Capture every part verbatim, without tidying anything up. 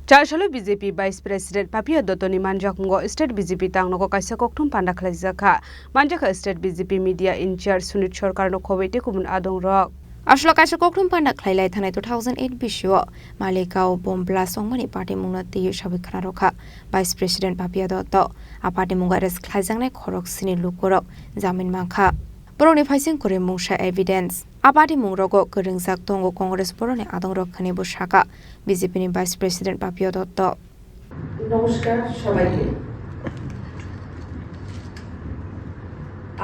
Chasalo B J P Vice President Papiya Dotto ni manjakmungo State B J P tangnogo kaisa kokthum panda khlaijak kha. Manjakha State B J P Media in-charge Sunit Sarkar no khobwi tei kubun adong rok. Aswk kaisa kokthum panda khlailai thanai two thousand eight bisio Maligaon bomb blast wngmani party mungno twiwi sawi khna rwkha Vice President Papiya Dotto. A party mungo arrest khlaijaknai khorok sini lukurok jamin mankha. Borokni phaising kwrwi mungsa evidence. A party mungrogo kwrwngjak tongo Congress borokni adongrok hwnwi bo sakha B J P ni Vice President Papiya Dotto. নমস্কার সবাইকে।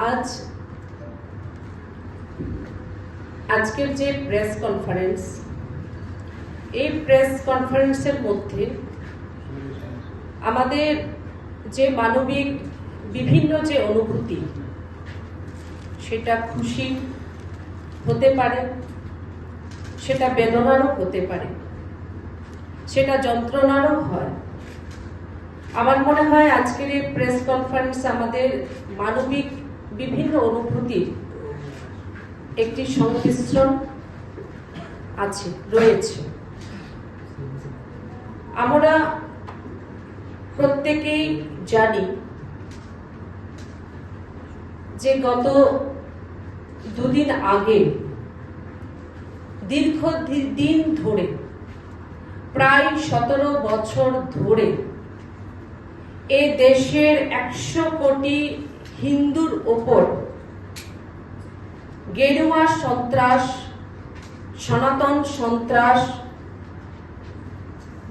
আজ, আজকের যে press conference, এই প্রেস কনফারেন্সের মধ্যে আমাদের যে মানবিক বিভিন্ন যে অনুভূতি, সেটা খুশি হতে পারে, সেটা বেদনারও হতে পারে, সেটা যন্ত্রণারও হয়। আমার মনে হয় আজকের এই প্রেস কনফারেন্স আমাদের মানবিক বিভিন্ন অনুভূতির একটি সংমিশ্রণ আছে, রয়েছে। আমরা প্রত্যেকেই জানি যে গত দুদিন আগে দীর্ঘ দি-, দিন ধরে, প্রায় সতেরো বছর ধরে এ দেশের একশো কোটি হিন্দুর ওপর গেরুয়া সন্ত্রাস, সনাতন সন্ত্রাস,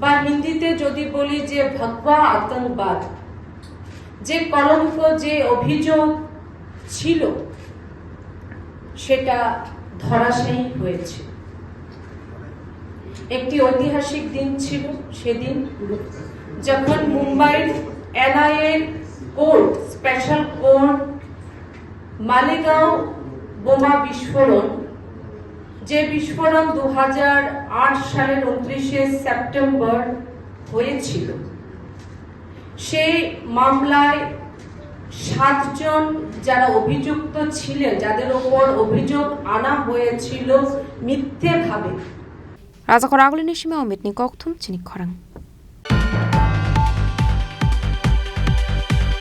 বা হিন্দিতে যদি বলি যে ভগবা আতঙ্কবাদ, যে কলঙ্ক, যে অভিযোগ ছিল, সেটা ধরাশায়ী হয়েছে। একটি ঐতিহাসিক দিন ছিল সেদিন, যখন মুম্বাইর NIA court, special court, Malegaon বোমা বিস্ফোরণ, যে বিস্ফোরণ দু হাজার আট সালের ঊনত্রিশে সেপ্টেম্বর হয়েছিল, সেই মামলায় সাতজন যারা অভিযুক্ত ছিলেন, যাদের ওপর অভিযোগ আনা হয়েছিল মিথ্যেভাবে। Rajakhor agulini simi omitni kokthum chini khorang.